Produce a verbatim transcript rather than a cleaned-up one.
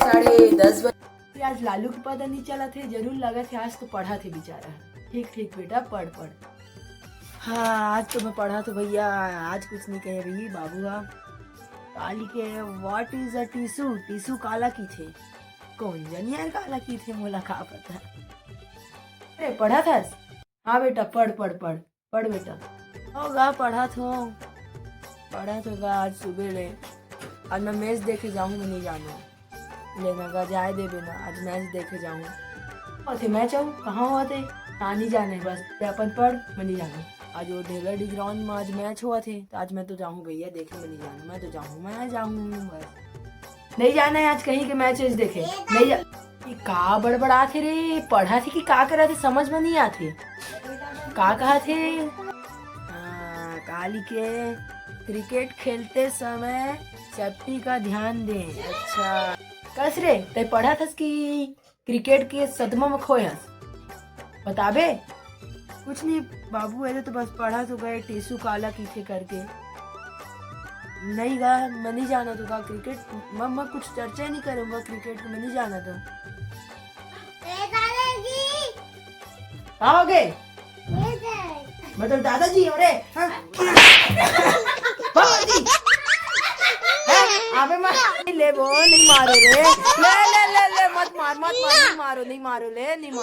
साढ़े दस बजे। आज लालू के पता नहीं चलत हे, जरूर लगत हे आज तो पढ़त हे बेचारा। ठीक ठीक बेटा, पढ़ पढ़। हाँ, आज तो मैं पढ़त हों भैया, आज कुछ नहीं कहे रही बाबू हा। काली के, what is a tissue? Tissue काला कहिथे? कोन जनी यार काला कहिथे, मोला का पता। अरे पढ़त हस? हाँ बेटा, पढ़ पढ़ पढ़। पढ़ बेटा। हो गा, पढ़त हों, पढ़त हों गा आज सुबह ले। आज मैं मैच देखे जाहूँ, मैं नहीं जानों। ले ना गा, जाए देबे ना, आज मैच देखे जाहूँ। होथे मैच अउ कहाँ होथे? हाँ, नहीं जाने, बस ते अपन पढ़, मैं नहीं जानों। आज वो ढेला डिग्राउंड में आज मैच होवत हे, तो आज मैं तो जाहूँ भैया देखे, मैं नहीं जानों, मैं तो जाहूँ, मैं जाहूँ बस। नहीं जाना है आज कहीं के मैच वैच देखे, नहीं जा। ये का बड़बड़ाथे रे, पढ़त हे कि का करत हे, समझ में नहीं आथे। का कहत हे? हाँ, काली के, क्रिकेट खेलते समय सेफ्टी का ध्यान दें। अच्छा, कस रे, ते पढ़त हस कि क्रिकेट के सदमा में खोए हस? बताबे? कुछ नहीं बाबू, ऐसे तो बस पढ़त हों गा, टीसू काला कहिथे करके। नहीं गा, मैं नहीं जानत हों गा क्रिकेट, मैं, मैं कुछ चर्चा ही नहीं करूँगा क्रिकेट के, मैं नहीं जानत हों। ए दादाजी। का हो गे? ए दे। मैं तो दादाजी हों रे। हाँ? बाबाजी। हाँ? अबे मत ले वो, नहीं मारो रे। ले, ले, ले, ले, मत मार, मत मार, नहीं मारो, नहीं मारो, ले, नहीं मारो।